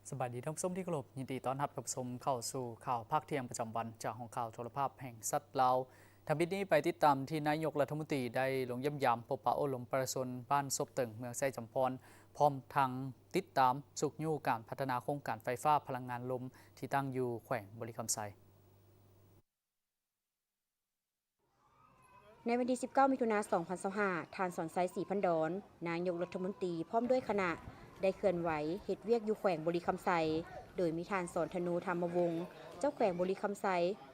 ສະບາຍດີທ່ານຜູ້ຊົມທີ່ເຄົາລົບ, ຍິນດີຕ້ອນຮັບທ່ານຜູ້ຊົມເຂົ້າສູ່ຂ່າວພາກທ່ຽງປະຈຳວັນ ຈາກຫ້ອງຂ່າວໂທລະພາບແຫ່ງຊາດລາວ. ທັງໝົດນີ້ໄປຕິດຕາມທີ່ນາຍົກລັດຖະມົນຕີໄດ້ລົງຢ້ຽມຢາມ, ພົບປະໂອ້ລົມປະຊາຊົນບ້ານສົບເຕີງ ເມືອງໄຊຈຳພອນ, ພ້ອມທັງຕິດຕາມຊຸກຍູ້ການພັດທະນາໂຄງການໄຟຟ້າພະລັງງານລົມທີ່ຕັ້ງຢູ່ແຂວງບໍລິຄຳໄຊ. ໃນວັນທີສິບເກົ້າ ມິຖຸນາ ສອງພັນຊາວຫ້າ ທ່ານ ສອນໄຊ ສີພັນດອນ ນາຍົກລັດຖະມົນຕີ ພ້ອມດ້ວຍຄະນະ ໄດ້ເຄື່ອນໄຫວເຮັດວຽກຢູ່ແຂວງບໍລິຄຳໄຊ, ໂດຍມີທ່ານ ສອນທະນູ ທຳມະວົງ ເຈົ້າແຂວງບໍລິຄຳໄຊ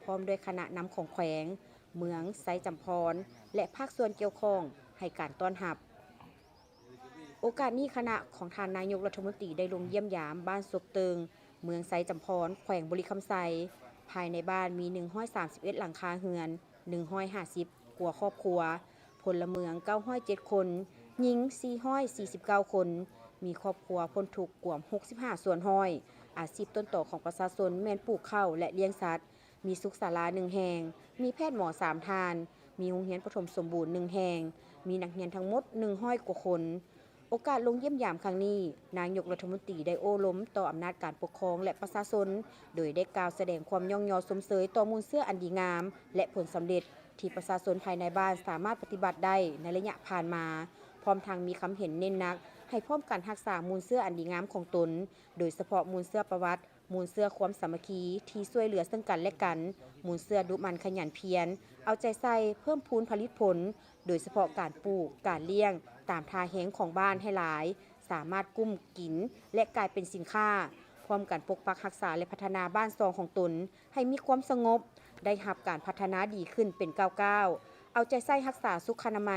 ພ້ອມດ້ວຍຄະນະນຳຂອງແຂວງ, ເມືອງໄຊຈຳພອນ ແລະ ພາກສ່ວນກ່ຽວຂ້ອງໃຫ້ການຕ້ອນຮັບ. ໂອກາດນີ້ ຄະນະຂອງທ່ານນາຍົກລັດຖະມົນຕີໄດ້ລົງຢ້ຽມຢາມບ້ານສົບເຕີງ ເມືອງໄຊຈຳພອນ ແຂວງບໍລິຄຳໄຊ. ພາຍໃນບ້ານມີໜຶ່ງຮ້ອຍສາມສິບເອັດຫຼັງຄາເຮືອນ, ໜຶ່ງຮ້ອຍຫ້າສິບກວ່າຄອບຄົວ, ພົນລະເມືອງເກົ້າຮ້ອຍເຈັດຄົນ, ຍິງສີ່ຮ້ອຍສີ່ສິບເກົ້າຄົນ, ມີຄອບຄົວພົ້ນທຸກກວມຫົກສິບຫ້າສ່ວນຮ້ອຍ. ອາຊີບຕົ້ນຕໍຂອງປະຊາຊົນແມ່ນປູກເຂົ້າ ແລະ ລ້ຽງສັດ. ມີສຸກສາລາໜຶ່ງແຫ່ງ, ມີແພດໝໍສາມທ່ານ, ມີໂຮງຮຽນປະຖົມສົມບູນໜຶ່ງແຫ່ງ, ມີນັກຮຽນທັງໝົດໜຶ່ງຮ້ອຍກວ່າຄົນ. ໂອກາດລົງຢ້ຽມຢາມຄັ້ງນີ້, ນາຍົກລັດຖະມົນຕີໄດ້ໂອ້ລົມຕໍ່ອຳນາດການປົກຄອງ ແລະ ປະຊາຊົນ, ໂດຍໄດ້ກ່າວສະແດງຄວາມຍ້ອງຍໍຊົມເຊີຍຕໍ່ມູນເຊື້ອອັນດີງາມ ແລະ ຜົນສຳເລັດທີ່ປະຊາຊົນພາຍໃນບ້ານສາມາດປະຕິບັດໄດ້ໃນໄລຍະຜ່ານມາ, ພ້ອມທັງມີຄຳເຫັນເນັ້ນໜັກໃຫ້ພ້ອມກັນຮັກສາມູນເຊື້ອອັນດີງາມຂອງຕົນ, ໂດຍສະເພາະມູນເຊື້ອປະຫວັດ, ມູນເຊື້ອຄວາມສາມັກຄີທີ່ຊ່ວຍເຫຼືອເຊິ່ງກັນ ແລະ ກັນ, ມູນເຊື້ອດຸໝັ່ນຂະຫຍັນພຽນ, ເອົາໃຈໃສ່ເພີ່ມພູນຜະລິດຜົນ, ໂດຍສະເພາະການປູກ, ການລ້ຽງ, ຕາມທ່າແຮງຂອງບ້ານໃຫ້ຫຼາຍ, ສາມາດກຸ້ມກິນ ແລະ ກາຍເປັນສິນຄ້າ, ພ້ອມກັນປົກປັກຮັກສາ ແລະ ພັດທະນາບ້ານຊ່ອງຂອງຕົນໃຫ້ມີຄວາມສະຫງົບ, ໄດ້ຮັບການພັດທະນາດີຂຶ້ນເປັນກ້າວໆ, ເອົາໃຈໃສ່ຮັກສາສຸຂະອະນາໄມ,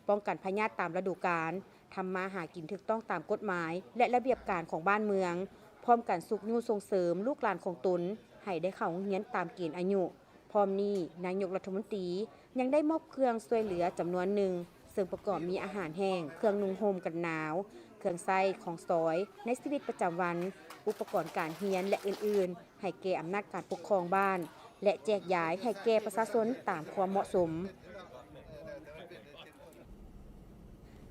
ປ້ອງກັນພະຍາດຕາມລະດູການ, ທຳມາຫາກິນຖືກຕ້ອງຕາມກົດໝາຍ ແລະ ລະບຽບການຂອງບ້ານເມືອງ, ພ້ອມກັນຊຸກຍູ້ສົ່ງເສີມລູກຫຼານຂອງຕົນໃຫ້ໄດ້ເຂົ້າໂຮງຮຽນຕາມເກນອາຍຸ. ພ້ອມນີ້, ນາຍົກລັດຖະມົນຕີຍັງໄດ້ມອບເຄື່ອງຊ່ວຍເຫຼືອຈຳນວນໜຶ່ງ, ເຊິ່ງປະກອບມີອາຫານແຫ້ງ, ເຄື່ອງນຸ່ງຫົ່ມກັນໜາວ, ເຄື່ອງໃຊ້ຂອງສອຍໃນຊີວິດປະຈຳວັນ, ອຸປະກອນການຮຽນ ແລະ ອື່ນໆ ໃຫ້ແກ່ອຳນາດການປົກຄອງບ້ານ ແລະ ແຈກຢາຍໃຫ້ແກ່ປະຊາຊົນຕາມຄວາມເໝາະສົມ.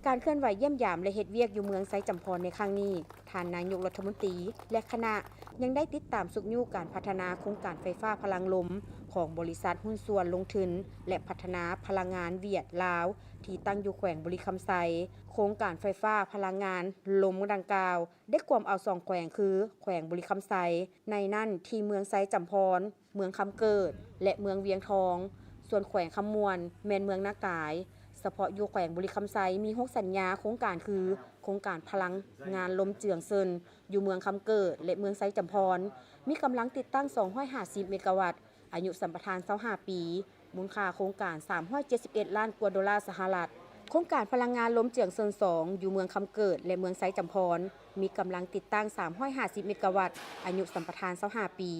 ການເຄື່ອນໄຫວຢ້ຽມຢາມ ແລະ ເຮັດວຽກຢູ່ເມືອງໄຊຈຳພອນໃນຄັ້ງນີ້, ທ່ານນາຍົກລັດຖະມົນຕີ ແລະ ຄະນະ ຍັງໄດ້ຕິດຕາມຊຸກຍູ້ການພັດທະນາໂຄງການໄຟຟ້າພະລັງລົມຂອງບໍລິສັດຫຸ້ນສ່ວນລົງທຶນ ແລະ ພັດທະນາພະລັງງານຫວຽດລາວ ທີ່ຕັ້ງຢູ່ແຂວງບໍລິຄຳໄຊ. ໂຄງການໄຟຟ້າພະລັງງານລົມດັ່ງກ່າວ ໄດ້ກວມເອົາສອງແຂວງຄື ແຂວງບໍລິຄຳໄຊ, ໃນນັ້ນທີ່ເມືອງໄຊຈຳພອນ, ເມືອງຄຳເກີດ ແລະ ເມືອງວຽງທອງ, ສ່ວນແຂວງຄຳມ່ວນແມ່ນເມືອງນາກາຍ. ສະເພາະຢູ່ແຂວງບໍລິຄຳໄຊມີຫົກສັນຍາໂຄງການຄື ໂຄງການພະລັງງານລົມເຈືອງເຊິນ ຢູ່ເມືອງຄຳເກີດ ແລະ ເມືອງໄຊຈຳພອນ, ມີກຳລັງຕິດຕັ້ງສອງຮ້ອຍຫ້າສິບເມກາວັດ, ອາຍຸສຳປະທານຊາວຫ້າປີ, ມູນຄ່າໂຄງການສາມຮ້ອຍເຈັດສິບເອັດລ້ານກວ່າໂດລາສະຫະລັດ. ໂຄງການພະລັງງານລົມເຈືອງເຊິນສອງ ຢູ່ເມືອງຄຳເກີດ ແລະ ເມືອງໄຊຈຳພອນ, ມີກຳລັງຕິດຕັ້ງສາມຮ້ອຍຫ້າສິບເມກາວັດ, ອາຍຸສຳປະທານຊາວຫ້າປີ,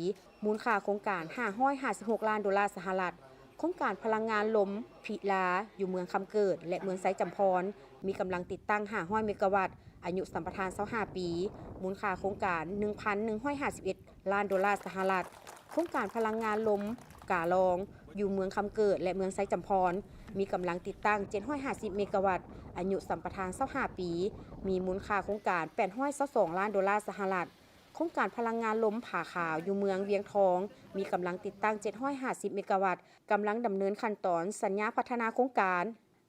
ມູນຄ່າໂຄງການຫ້າຮ້ອຍຫ້າສິບຫົກລ້ານໂດລາສະຫະລັດ. ໂຄງການພະລັງງານລົມພິລາ ຢູ່ເມືອງຄຳເກີດ ແລະ ເມືອງໄຊຈຳພອນ, ມີກຳລັງຕິດຕັ້ງຫ້າຮ້ອຍເມກາວັດ, ອາຍຸສຳປະທານຊາວຫ້າປີ, ມູນຄ່າໂຄງການໜຶ່ງພັນໜຶ່ງຮ້ອຍຫ້າສິບເອັດລ້ານໂດລາສະຫະລັດ. ໂຄງການພະລັງງານລົມກາລອງ ຢູ່ເມືອງຄຳເກີດ ແລະ ເມືອງໄຊຈຳພອນ, ມີກຳລັງຕິດຕັ້ງເຈັດຮ້ອຍຫ້າສິບເມກາວັດ, ອາຍຸສຳປະທານຊາວຫ້າປີ, ມີມູນຄ່າໂຄງການແປດຮ້ອຍຊາວສອງລ້ານໂດລາສະຫະລັດ. ໂຄງການພະລັງງານລົມຜາຂາວ ຢູ່ເມືອງວຽງທອງ, ມີກຳລັງຕິດຕັ້ງເຈັດຮ້ອຍຫ້າສິບເມກາວັດ, ກຳລັງດຳເນີນຂັ້ນຕອນສັນຍາພັດທະນາໂຄງການ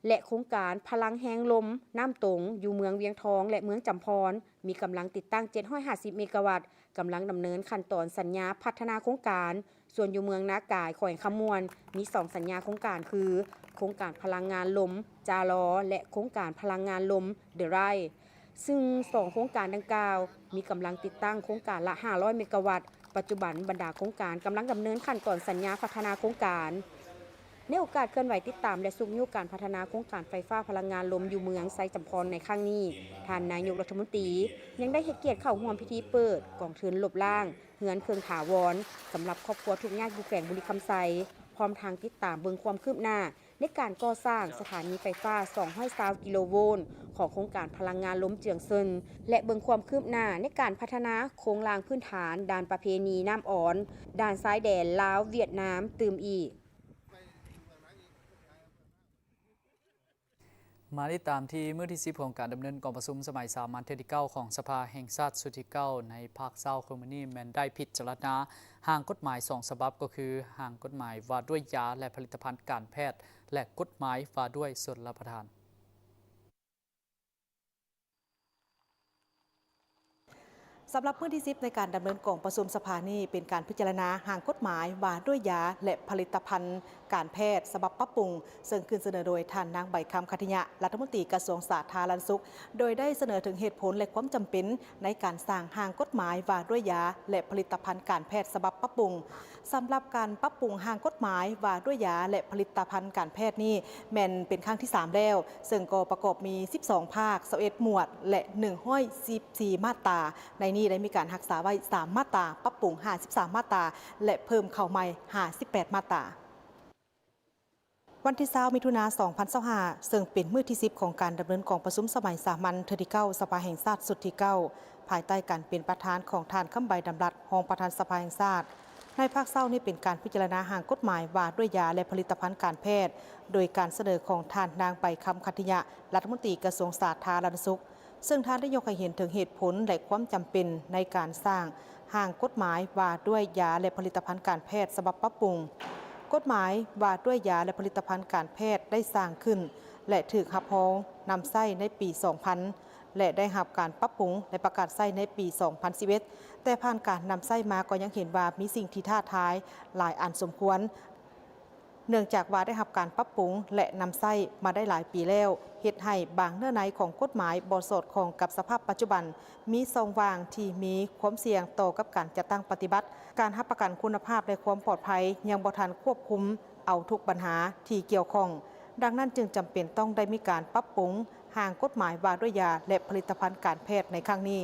ແລະ ໂຄງການພະລັງແຮງລົມນ້ຳຕົງ ຢູ່ເມືອງວຽງທອງ ແລະ ເມືອງຈຳພອນ, ມີກຳລັງຕິດຕັ້ງເຈັດຮ້ອຍຫ້າສິບເມກາວັດ, ກຳລັງດຳເນີນຂັ້ນຕອນສັນຍາພັດທະນາໂຄງການ. ສ່ວນຢູ່ເມືອງນາກາຍ ແຂວງຄຳມ່ວນ, ມີສອງສັນຍາໂຄງການຄື ໂຄງການພະລັງງານລົມຈາລໍ ແລະ ໂຄງການພະລັງງານລົມເດີໄຣ. ຊຶ່ງສອງໂຄງການດັ່ງກ່າວ ມີກຳລັງຕິດຕັ້ງໂຄງການລະຫ້າຮ້ອຍເມກາວັດ. ປັດຈຸບັນບັນດາໂຄງການກຳລັງດຳເນີນຂັ້ນຕອນສັນຍາພັດທະນາໂຄງການ. ໃນໂອກາດເຄື່ອນໄຫວຕິດຕາມ ແລະ ຊຸກຍູ້ການພັດທະນາໂຄງການໄຟຟ້າພະລັງງານລົມຢູ່ເມືອງໄຊຈຳພອນໃນຄັ້ງນີ້, ທ່ານນາຍົກລັດຖະມົນຕີຍັງໄດ້ໃຫ້ກຽດເຂົ້າຮ່ວມພິທີເປີດກອງທຶນລົບລ້າງເຮືອນເຄິ່ງຖາວອນ ສຳລັບຄອບຄົວທຸກຍາກຢູ່ແຂວງບໍລິຄຳໄຊ, ພ້ອມທັງຕິດຕາມເບິ່ງຄວາມຄືບໜ້າ ໃນການກໍ່ສ້າງສະຖານີໄຟຟ້າສອງຮ້ອຍຊາວກິໂລໂວນຂອງໂຄງການພະລັງງານລົມເຈືອງເຊິນ ແລະ ເບິ່ງຄວາມຄືບໜ້າໃນການພັດທະນາໂຄງລ່າງພື້ນຖານດ້ານປະເພນີນ້ຳອອນ ດ່ານຊາຍແດນລາວ-ຫວຽດນາມຕື່ມອີກ. ມາຕິດຕາມທີ່ມື້ທີສິບຂອງການດຳເນີນກອງປະຊຸມສະໄໝສາມັນເທື່ອທີເກົ້າຂອງສະພາແຫ່ງຊາດຊຸດທີເກົ້າ ໃນພາກເຊົ້າຄືມື້ນີ້ແມ່ນໄດ້ພິຈາລະນາຮ່າງກົດໝາຍສອງສະບັບ ກໍຄືຮ່າງກົດໝາຍວ່າດ້ວຍຢາ ແລະ ຜະລິດຕະພັນການແພດ ແລະ ກົດໝາຍວ່າດ້ວຍຊົນລະປະທານ. ສຳລັບມື້ທີສິບໃນການດຳເນີນກອງປະຊຸມສະພານີ້ ເປັນການພິຈາລະນາຮ່າງກົດໝາຍວ່າດ້ວຍຢາ ແລະ ຜະລິດຕະພັນການແພດສະບັບປັບປຸງ, ເຊິ່ງຂຶ້ນສະເໜີໂດຍທ່ານນາງ ໃບຄຳ ຂັດທິຍະ ລັດຖະມົນຕີກະຊວງສາທາລະນະສຸກ, ໂດຍໄດ້ສະເໜີເຖິງເຫດຜົນ ແລະ ຄວາມຈຳເປັນໃນການສ້າງຮ່າງກົດໝາຍວ່າດ້ວຍຢາ ແລະ ຜະລິດຕະພັນການແພດສະບັບປັບປຸງ. ສຳລັບການປັບປຸງຮ່າງກົດໝາຍວ່າດ້ວຍຢາ ແລະ ຜະລິດຕະພັນການແພດນີ້ ແມ່ນເປັນຄັ້ງທີສາມແລ້ວ, ເຊິ່ງກໍປະກອບມີສິບສອງພາກ, ຊາວເອັດໝວດ ແລະ ໜຶ່ງຮ້ອຍສິບສີ່ມາດຕາ. ໃນນີ້ໄດ້ມີການຮັກສາໄວ້ສາມມາດຕາ, ປັບປຸງຫ້າສິບສາມມາດຕາ ແລະ ເພີ່ມເຂົ້າໃໝ່ຫ້າສິບແປດມາດຕາ. ວັນທີຊາວ ມິຖຸນາ ສອງພັນຊາວຫ້າ ເຊິ່ງເປັນມື້ທີສິບຂອງການດຳເນີນກອງປະຊຸມສະໄໝສາມັນເທື່ອທີເກົ້າ ສະພາແຫ່ງຊາດຊຸດທີເກົ້າ ພາຍໃຕ້ການເປັນປະທານຂອງທ່ານ ຄຳໃບ ດຳລັດ ຮອງປະທານສະພາແຫ່ງຊາດ. ໃນພາກເຊົ້ານີ້ເປັນການພິຈາລະນາຮ່າງກົດໝາຍວ່າດ້ວຍຢາ ແລະ ຜະລິດຕະພັນການແພດ ໂດຍການສະເໜີຂອງທ່ານນາງ ໃບຄຳ ຂັດທິຍະ ລັດຖະມົນຕີກະຊວງສາທາລະນະສຸກ, ເຊິ່ງທ່ານໄດ້ຍົກໃຫ້ເຫັນເຖິງເຫດຜົນ ແລະ ຄວາມຈຳເປັນໃນການສ້າງຮ່າງກົດໝາຍວ່າດ້ວຍຢາ ແລະ ຜະລິດຕະພັນການແພດສະບັບປັບປຸງ. ກົດໝາຍວ່າດ້ວຍຢາ ແລະ ຜະລິດຕະພັນການແພດໄດ້ສ້າງຂຶ້ນ ແລະ ຖືກຮັບຮອງນຳໃຊ້ໃນປີສອງພັນ ແລະ ໄດ້ຮັບການປັບປຸງ ແລະ ປະກາດໃຊ້ໃນປີສອງພັນສິບເອັດ, ແຕ່ຜ່ານການນຳໃຊ້ມາກໍຍັງເຫັນວ່າມີສິ່ງທີ່ທ້າທາຍຫຼາຍອັນສົມຄວນ, ເນື່ອງຈາກວ່າໄດ້ຮັບການປັບປຸງ ແລະ ນຳໃຊ້ມາໄດ້ຫຼາຍປີແລ້ວ, ເຮັດໃຫ້ບາງເນື້ອໃນຂອງກົດໝາຍບໍ່ສອດຄ່ອງກັບສະພາບປັດຈຸບັນ, ມີຊ່ອງວ່າງທີ່ມີຄວາມສ່ຽງຕໍ່ກັບການຈັດຕັ້ງປະຕິບັດ, ການຮັບປະກັນຄຸນນະພາບ ແລະ ຄວາມປອດໄພ ຍັງບໍ່ທັນຄວບຄຸມເອົາທຸກບັນຫາທີ່ກ່ຽວຂ້ອງ. ດັ່ງນັ້ນຈຶ່ງຈຳເປັນຕ້ອງໄດ້ມີການປັບປຸງຮ່າງກົດໝາຍວ່າດ້ວຍຢາ ແລະ ຜະລິດຕະພັນການແພດໃນຄັ້ງນີ້.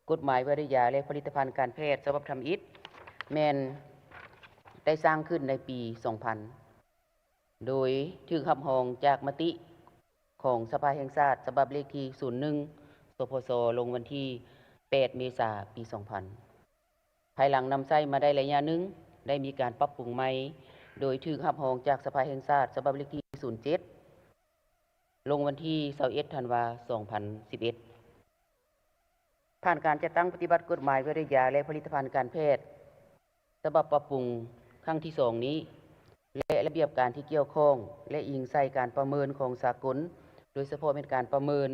ກົດໝາຍວ່າດ້ວຍຢາ ແລະ ຜະລິດຕະພັນການແພດສະບັບທຳອິດ ແມ່ນໄດ້ສ້າງຂຶ້ນໃນປີສອງພັນ ໂດຍຖືກຮັບຮອງຈາກມະຕິຂອງສະພາແຫ່ງຊາດ ສະບັບເລກທີສູນໜຶ່ງ ສພຊ ລົງວັນທີແປດ ເມສາ ປີສອງພັນ. ພາຍຫຼັງນຳໃຊ້ມາໄດ້ໄລຍະໜຶ່ງ ໄດ້ມີການປັບປຸງໃໝ່ ໂດຍຖືກຮັບຮອງຈາກສະພາແຫ່ງຊາດ ສະບັບເລກທີສູນເຈັດ ລົງວັນທີຊາວເອັດ ທັນວາ ສອງພັນສິບເອັດ. ຜ່ານການຈັດຕັ້ງປະຕິບັດກົດໝາຍວ່າດ້ວຍຢາ ແລະ ຜະລິດຕະພັນການແພດ ສະບັບປັບປຸງຄັ້ງທີສອງນີ້ ແລະ ລະບຽບການທີ່ກ່ຽວຂ້ອງ ແລະ ອີງໃສ່ການປະເມີນຂອງສາກົນ, ໂດຍສະເພາະແມ່ນການປະເມີນ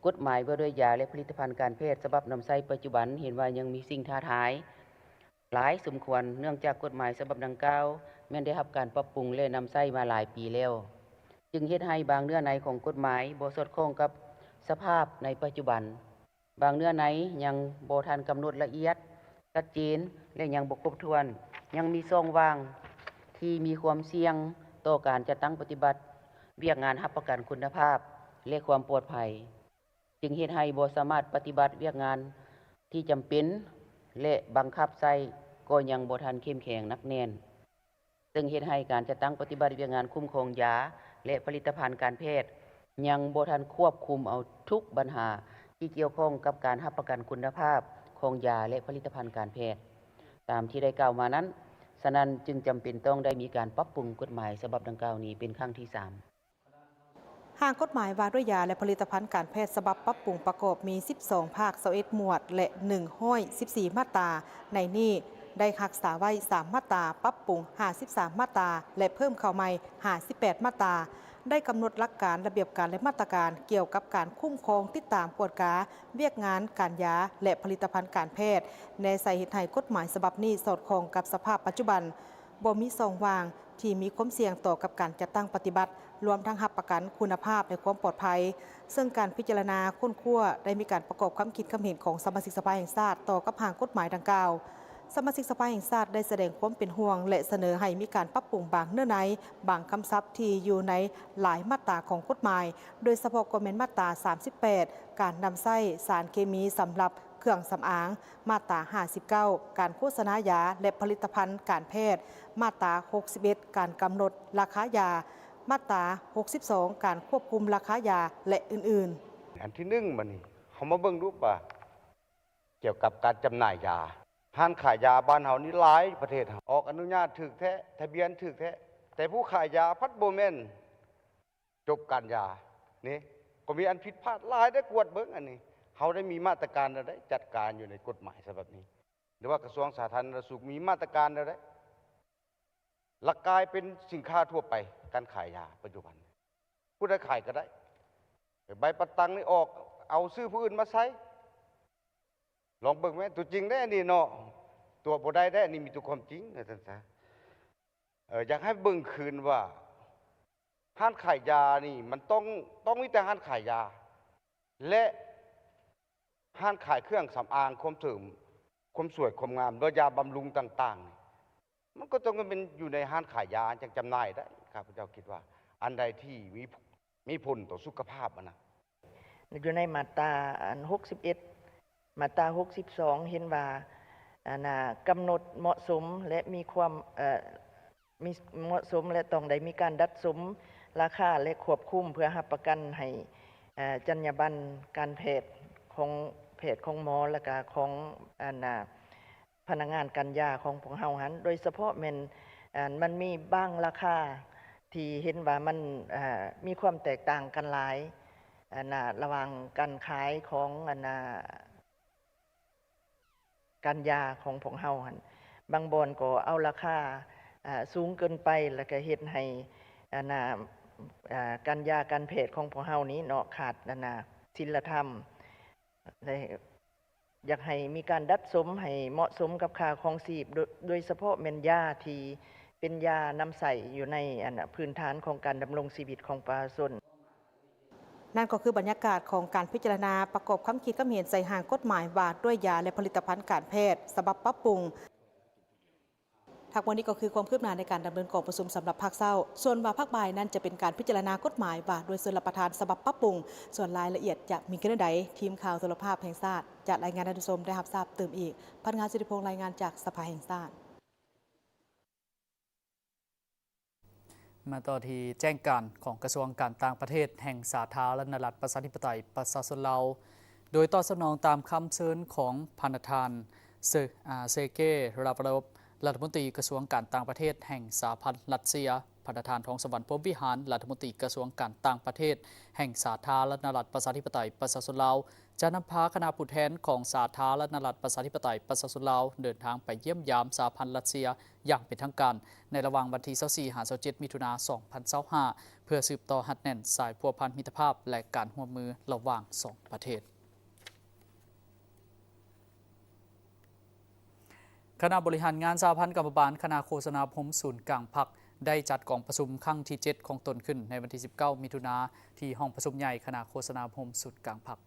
ກົດໝາຍວ່າດ້ວຍຢາ ແລະ ຜະລິດຕະພັນການແພດສະບັບນຳໃຊ້ປັດຈຸບັນ ເຫັນວ່າຍັງມີສິ່ງທ້າທາຍ ຫຼາຍສົມຄວນ, ເນື່ອງຈາກກົດໝາຍສະບັບດັ່ງກ່າວ ແມ່ນໄດ້ຮັບການປັບປຸງ ແລະ ນຳໃຊ້ມາຫຼາຍປີແລ້ວ, ຈຶ່ງເຮັດໃຫ້ບາງເນື້ອໃນຂອງກົດໝາຍບໍ່ສອດຄ່ອງກັບສະພາບໃນປັດຈຸບັນ, ບາງເນື້ອໃນຍັງບໍ່ທັນກຳນົດລະອຽດ, ຊັດເຈນ ແລະ ຍັງບໍ່ຄົບຖ້ວນ, ຍັງມີຊ່ອງວ່າງທີ່ມີຄວາມສ່ຽງຕໍ່ການຈັດຕັ້ງປະຕິບັດວຽກງານຮັບປະກັນຄຸນນະພາບ ແລະ ຄວາມປອດໄພ. ຈຶ່ງເຮັດໃຫ້ບໍ່ສາມາດປະຕິບັດວຽກງານທີ່ຈຳເປັນ ແລະ ບັງຄັບໃຊ້ກໍຍັງບໍ່ທັນເຂັ້ມແຂງໜັກແໜ້ນ, ເຊິ່ງເຮັດໃຫ້ການຈັດຕັ້ງປະຕິບັດວຽກງານຄຸ້ມຄອງຢາ ແລະ ຜະລິດຕະພັນການແພດ ຍັງບໍ່ທັນຄວບຄຸມເອົາທຸກບັນຫາທີ່ກ່ຽວຂ້ອງກັບການຮັບປະກັນຄຸນນະພາບຂອງຢາ ແລະ ຜະລິດຕະພັນການແພດ ຕາມທີ່ໄດ້ກ່າວມານັ້ນ. ສະນັ້ນຈຶ່ງຈຳເປັນຕ້ອງໄດ້ມີການປັບປຸງກົດໝາຍສະບັບດັ່ງກ່າວນີ້ເປັນຄັ້ງທີສາມ. ຮ່າງກົດໝາຍວ່າດ້ວຍຢາ ແລະ ຜະລິດຕະພັນການແພດສະບັບປັບປຸງປະກອບມີສິບສອງພາກ, ຊາວເອັດໝວດ ແລະ ໜຶ່ງຮ້ອຍສິບສີ່ມາດຕາ. ໃນນີ້ໄດ້ຮັກສາໄວ້ສາມມາດຕາ, ປັບປຸງຫ້າສິບສາມມາດຕາ ແລະ ເພີ່ມເຂົ້າໃໝ່ຫ້າສິບແປດມາດຕາ. ໄດ້ກຳນົດຫຼັກການ, ລະບຽບການ ແລະ ມາດຕະການກ່ຽວກັບການຄຸ້ມຄອງ, ຕິດຕາມ, ກວດກາວຽກງານການຢາ ແລະ ຜະລິດຕະພັນການແພດ, ແນໃສ່ເຮັດໃຫ້ກົດໝາຍສະບັບນີ້ສອດຄ່ອງກັບສະພາບປັດຈຸບັນ, ບໍ່ມີຊ່ອງວ່າງ ທີ່ມີຄວາມສ່ຽງຕໍ່ກັບການຈັດຕັ້ງປະຕິບັດ, ລວມທັງຮັບປະກັນຄຸນນະພາບ ແລະ ຄວາມປອດໄພ, ເຊິ່ງການພິຈາລະນາຄົ້ນຄວ້າໄດ້ມີການປະກອບຄຳຄິດຄຳເຫັນຂອງສະມາຊິກສະພາແຫ່ງຊາດຕໍ່ກັບຮ່າງກົດໝາຍດັ່ງກ່າວ. ສະມາຊິກສະພາແຫ່ງຊາດໄດ້ສະແດງຄວາມເປັນຫ່ວງ ແລະ ສະເໜີໃຫ້ມີການປັບປຸງບາງເນື້ອໃນ, ບາງຄຳສັບທີ່ຢູ່ໃນຫຼາຍມາດຕາຂອງກົດໝາຍ, ໂດຍສະເພາະກໍແມ່ນມາດຕາສາມສິບແປດ ການນຳໃຊ້ສານເຄມີສຳລັບ ເຄື່ອງສຳອາງ, ມາດຕາຫ້າສິບເກົ້າ ການໂຄສະນາຢາ ແລະ ຜະລິດຕະພັນການແພດ, ມາດຕາຫົກສິບເອັດ ການກຳນົດລາຄາຢາ, ມາດຕາຫົກສິບສອງ ການຄວບຄຸມລາຄາຢາ ແລະ ອື່ນໆ. ອັນທີໜຶ່ງ ບັດນີ້ເຮົາມາເບິ່ງດູວ່າ ກ່ຽວກັບການຈຳໜ່າຍຢາ, ຮ້ານຂາຍຢາບ້ານເຮົານີ້ຫຼາຍ, ປະເທດເຮົາອອກອະນຸຍາດຖືກແທ້, ທະບຽນຖືກແທ້, ແຕ່ຜູ້ຂາຍຢາພັດບໍ່ແມ່ນ ຈົບການຢານີ້ ກໍມີອັນຜິດພາດຫຼາຍໄດ້ ກວດເບິ່ງອັນນີ້ ເຮົາໄດ້ມີມາດຕະການແນວໃດຈັດການຢູ່ໃນກົດໝາຍສະບັບນີ້ ຫຼືວ່າກະຊວງສາທາລະນະສຸກມີມາດຕະການແນວໃດ? ລະກາຍເປັນສິນຄ້າທົ່ວໄປ ການຂາຍຢາປັດຈຸບັນ ຜູ້ໃດຂາຍກໍໄດ້ ໃບປະຕັງນີ້ອອກ ເອົາຊື່ຜູ້ອື່ນມາໃຊ້ ລອງເບິ່ງແມ້ ຕົວຈິງເດ້ອັນນີ້ເນາະ ຕົວະບໍ່ໄດ້ເດ້ ອັນນີ້ມີແຕ່ຄວາມຈິງ ວ່າຊັ້ນຊະ. ເອີ ຢາກໃຫ້ເບິ່ງຄືນວ່າ ຮ້ານຂາຍຢານີ້ມັນຕ້ອງ ຕ້ອງມີແຕ່ຮ້ານຂາຍຢາ ແລະ ຮ້ານຂາຍເຄື່ອງສຳອາງ ຄວາມເສີມ ຄວາມສວຍຄວາມງາມ ຫຼືວ່າຢາບຳລຸງຕ່າງໆ ມັນກໍຕ້ອງແມ່ນຢູ່ໃນຮ້ານຂາຍຢາຈັ່ງຈຳໜ່າຍໄດ້. ຂ້າພະເຈົ້າຄິດວ່າ ອັນໃດທີ່ມີ ມີຜົນຕໍ່ສຸຂະພາບຫັ້ນນະ. ຢູ່ໃນມາດຕາອັນຫົກສິບເອັດ ມາດຕາຫົກສິບສອງ ເຫັນວ່າ ອັນນ່າ ກຳນົດເໝາະສົມ ແລະ ມີຄວາມ ເອີ ມີ ເໝາະສົມ ແລະ ຕ້ອງໄດ້ມີການດັດສົມລາຄາ ແລະ ຄວບຄຸມ ເພື່ອຮັບປະກັນໃຫ້ ເອີ ຈັນຍາບັນການແພດຂອງ ແພດຂອງໝໍ ແລະກະຂອງ ອັນນ່າ ພະນັກງານການຢາຂອງພວກເຮົາຫັ້ນ ໂດຍສະເພາະແມ່ນ ອັນ ມັນມີບາງລາຄາທີ່ເຫັນວ່າມັນ ເອີ ມີຄວາມແຕກຕ່າງກັນຫຼາຍ ອັນນ່າ ລະຫວ່າງການຂາຍຂອງ ອັນນ່າ ການຢາຂອງພວກເຮົາຫັ້ນ ບາງບ່ອນກໍເອົາລາຄາ ເອີ ສູງເກີນໄປ ແລ້ວກໍເຮັດໃຫ້ ອັນນ່າ ເອີ ການຢາການແພດຂອງພວກເຮົານີ້ເນາະ ຂາດ ອັນນ່າ ສິນລະທຳ ແລະ ຢາກໃຫ້ມີການດັດສົມໃຫ້ເໝາະສົມກັບຄ່າຄອງຊີບ ໂດຍ ໂດຍສະເພາະແມ່ນຢາທີ່ເປັນຢານຳໃຊ້ຢູ່ໃນ ອັນນ່າ ພື້ນຖານຂອງການດຳລົງຊີວິດຂອງປະຊາຊົນ. ນັ້ນກໍຄືບັນຍາກາດຂອງການພິຈາລະນາປະກອບຄຳຄິດຄຳເຫັນໃສ່ຮ່າງກົດໝາຍວ່າດ້ວຍຢາ ແລະ ຜະລິດຕະພັນການແພດ ສະບັບປັບປຸງ. ທັງໝົດນີ້ກໍຄືຄວາມຄືບໜ້າໃນການດຳເນີນກອງປະຊຸມສຳລັບພາກເຊົ້າ. ສ່ວນວ່າພາກບ່າຍນັ້ນຈະເປັນການພິຈາລະນາກົດໝາຍວ່າດ້ວຍຊົນລະປະທານສະບັບປັບປຸງ. ສ່ວນລາຍລະອຽດຈະມີຄືແນວໃດ, ທີມຂ່າວໂທລະພາບແຫ່ງຊາດຈະລາຍງານໃຫ້ທ່ານຜູ້ຊົມໄດ້ຮັບຊາບຕື່ມອີກ. ພັນງານ ສິລິພົງ ລາຍງານຈາກສະພາແຫ່ງຊາດ. ມາຕໍ່ທີ່ແຈ້ງການຂອງກະຊວງການຕ່າງປະເທດແຫ່ງສາທາລະນະລັດປະຊາທິປະໄຕປະຊາຊົນລາວ ໂດຍຕອບສະໜອງຕາມຄຳເຊີນຂອງພະນະທ່ານ ເຊີ ອາ ເຊີເກ ລາວຣອບ ລັດຖະມົນຕີກະຊວງການຕ່າງປະເທດແຫ່ງສະຫະພັນລັດເຊຍ, ພະນະທ່ານ ທອງສະຫວັນ ພົມວິຫານ ລັດຖະມົນຕີກະຊວງການຕ່າງປະເທດແຫ່ງສາທາລະນະລັດປະຊາທິປະໄຕປະຊາຊົນລາວ ຈະນຳພາຄະນະຜູ້ແທນຂອງສາທາລະນະລັດປະຊາທິປະໄຕປະຊາຊົນລາວ ເດີນທາງໄປຢ້ຽມຢາມສະຫະພັນລັດເຊຍຢ່າງເປັນທາງການ ໃນລະຫວ່າງວັນທີຊາວສີ່ ຫາ ຊາວເຈັດ ມິຖຸນາ ສອງພັນຊາວຫ້າ ເພື່ອສືບຕໍ່ຮັດແໜ້ນສາຍພົວພັນມິດຕະພາບ ແລະ ການຮ່ວມມືລະຫວ່າງສອງປະເທດ. ຄະນະບໍລິຫານງານສະຫະພັນກຳມະບານຄະນະໂຄສະນາອົບຮົມສູນກາງພັກ ໄດ້ຈັດກອງປະຊຸມຄັ້ງທີເຈັດຂອງຕົນຂຶ້ນໃນວັນທີສິບເກົ້າ ມິຖຸນາ ທີ່ຫ້ອງປະຊຸມໃຫຍ່ຄະນະໂຄສະນາອົບຮົມສູນກາງພັກ.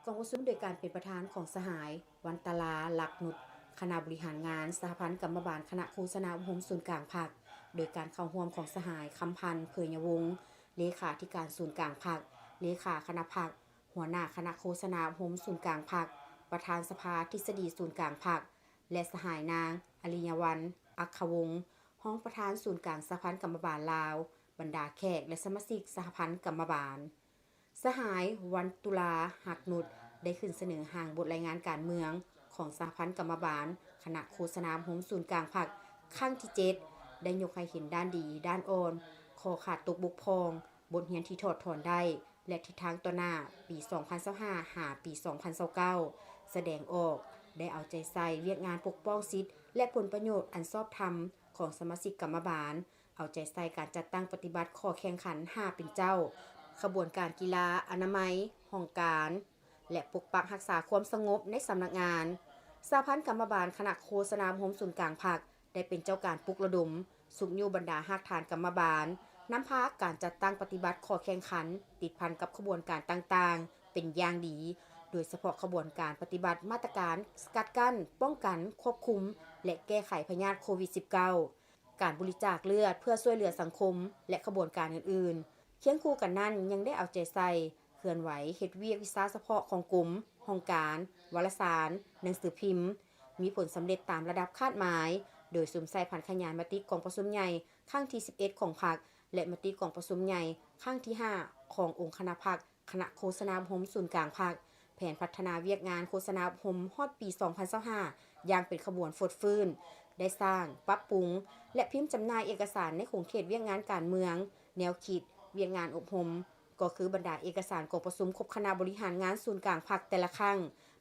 ກອງປະຊຸມໂດຍການເປັນປະທານຂອງສະຫາຍ ວັນຕະລາ ລັກນຸດ ຄະນະບໍລິຫານງານສະຫະພັນກຳມະບານຄະນະໂຄສະນາອົບຮົມສູນກາງພັກ, ໂດຍການເຂົ້າຮ່ວມຂອງສະຫາຍ ຄຳພັນ ເຜີຍຍະວົງ ເລຂາທິການສູນກາງພັກ, ເລຂາຄະນະພັກ, ຫົວໜ້າຄະນະໂຄສະນາອົບຮົມສູນກາງພັກ, ປະທານສະພາທິດສະດີສູນກາງພັກ ແລະ ສະຫາຍນາງ ອະລິຍະວັນ ອັກຂະວົງ ຮອງປະທານສູນກາງສະຫະພັນກຳມະບານລາວ, ບັນດາແຂກ ແລະ ສະມາຊິກສະຫະພັນກຳມະບານ. ສະຫາຍ ວັນຕຸລາ ຮັກນຸດ ໄດ້ຂຶ້ນສະເໜີຮ່າງບົດລາຍງານການເມືອງຂອງສະຫະພັນກຳມະບານຄະນະໂຄສະນາອົບຮົມສູນກາງພັກຄັ້ງທີເຈັດ ໄດ້ຍົກໃຫ້ເຫັນດ້ານດີ, ດ້ານອ່ອນ, ຂໍ້ຂາດຕົກບົກຜ່ອງ, ບົດຮຽນທີ່ຖອດຖອນໄດ້ ແລະ ທິດທາງຕໍ່ໜ້າ ປີສອງພັນຊາວຫ້າ ຫາ ປີສອງພັນຊາວເກົ້າ ສະແດງອອກ ໄດ້ເອົາໃຈໃສ່ວຽກງານປົກປ້ອງສິດ ແລະ ຜົນປະໂຫຍດອັນຊອບທຳຂອງສະມາຊິກກຳມະບານ, ເອົາໃຈໃສ່ການຈັດຕັ້ງປະຕິບັດຂໍ້ແຂ່ງຂັນຫ້າເປັນເຈົ້າ, ຂະບວນການກິລາອະນາໄມ, ຫ້ອງການ ແລະ ປົກປັກຮັກສາຄວາມສະຫງົບໃນສຳນັກງານ. ສະຫະພັນກຳມະບານຄະນະໂຄສະນາອົບຮົມສູນກາງພັກ ໄດ້ເປັນເຈົ້າການປຸກລະດົມ, ຊຸກຍູ້ບັນດາຮາກຖານກຳມະບານ, ນຳພາການຈັດຕັ້ງປະຕິບັດຂໍ້ແຂ່ງຂັນຕິດພັນກັບຂະບວນການຕ່າງໆ ເປັນຢ່າງດີ, ໂດຍສະເພາະຂະບວນການປະຕິບັດມາດຕະການສະກັດກັ້ນ, ປ້ອງກັນ, ຄວບຄຸມ ແລະ ແກ້ໄຂພະຍາດໂຄວິດສິບເກົ້າ, ການບໍລິຈາກເລືອດເພື່ອຊ່ວຍເຫຼືອສັງຄົມ ແລະ ຂະບວນການອື່ນໆ. ຄຽງຄູ່ກັນນັ້ນ ຍັງໄດ້ເອົາໃຈໃສ່ ເຄື່ອນໄຫວເຮັດວຽກວິຊາສະເພາະຂອງກົມ, ຫ້ອງການ, ວາລະສານ, ໜັງສືພິມ ມີຜົນສຳເລັດຕາມລະດັບຄາດໝາຍ, ໂດຍສຸມໃສ່ຜັນຂະຫຍາຍມະຕິກອງປະຊຸມໃຫຍ່ຄັ້ງທີສິບເອັດຂອງພັກ ແລະ ມະຕິກອງປະຊຸມໃຫຍ່ຄັ້ງທີຫ້າຂອງອົງຄະນະພັກ ຄະນະໂຄສະນາອົບຮົມສູນກາງພັກ, ແຜນພັດທະນາວຽກງານໂຄສະນາອົບຮົມຮອດປີສອງພັນຊາວຫ້າ ຢ່າງເປັນຂະບວນຟົດຟື້ນ, ໄດ້ສ້າງ, ປັບປຸງ ແລະ ພິມຈຳໜ່າຍເອກະສານໃນຂົງເຂດວຽກງານການເມືອງ, ແນວຄິດ, ວຽກງານອົບຮົມ ກໍຄືບັນດາເອກະສານກອງປະຊຸມຄົບຄະນະບໍລິຫານງານສູນກາງພັກແຕ່ລະຄັ້ງ,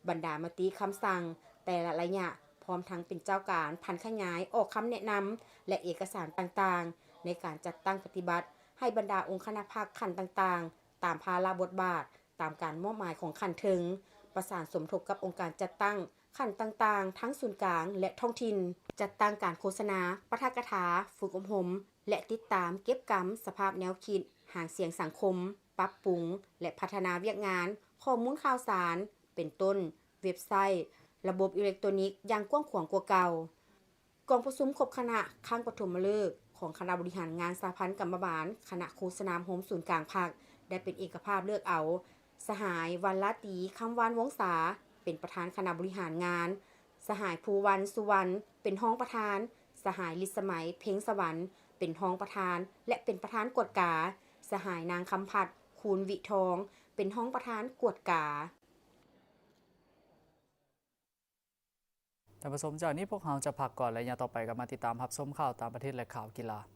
ບັນດາມະຕິຄຳສັ່ງແຕ່ລະໄລຍະ, ພ້ອມທັງເປັນເຈົ້າການຜັນຂະຫຍາຍອອກຄຳແນະນຳ ແລະ ເອກະສານຕ່າງໆ ໃນການຈັດຕັ້ງປະຕິບັດ ໃຫ້ບັນດາອົງຄະນະພັກຂັ້ນຕ່າງໆ ຕາມພາລະບົດບາດ, ຕາມການມອບໝາຍຂອງຂັ້ນເທິງ, ປະສານສົມທົບກັບອົງການຈັດຕັ້ງຂັ້ນຕ່າງໆ ທັງສູນກາງ ແລະ ທ້ອງຖິ່ນ, ຈັດຕັ້ງການໂຄສະນາ, ປາຖະກະຖາ, ຝຶກອົບຮົມ ແລະ ຕິດຕາມເກັບກຳສະພາບແນວຄິດ, ຫາງສຽງສັງຄົມ, ປັບປຸງ ແລະ ພັດທະນາວຽກງານ, ຂໍ້ມູນຂ່າວສານ ເປັນຕົ້ນ ເວັບໄຊ, ລະບົບອີເລັກໂຕຣນິກຢ່າງກວ້າງຂວາງກວ່າເກົ່າ. ກອງປະຊຸມຄົບຄະນະຄັ້ງປະຖົມມະເລີກຂອງຄະນະບໍລິຫານງານສະຫະພັນກຳມະບານຄະນະໂຄສະນາອົບຮົມສູນກາງພັກ ໄດ້ເປັນເອກະພາບເລືອກເອົາ ສະຫາຍ ວັນລາຕີ ຄຳວານວົງສາ ເປັນປະທານຄະນະບໍລິຫານງານ, ສະຫາຍ ພູວັນ ສຸວັນ ເປັນຮອງປະທານ, ສະຫາຍ ລິດສະໄໝ ເພັງສະຫວັນ ເປັນຮອງປະທານ ແລະ ເປັນປະທານກວດກາ, ສະຫາຍ ນາງ ຄຳພັດ ຄູນວິທອງ ເປັນຮອງປະທານກວດກາ. ທ່ານຜູ້ຊົມ, ຈາກນີ້ພວກເຮົາຈະພັກກ່ອນ ໄລຍະຕໍ່ໄປກໍມາຕິດຕາມຮັບຊົມຂ່າວຕ່າງປະເທດ ແລະ ຂ່າວກິລາ.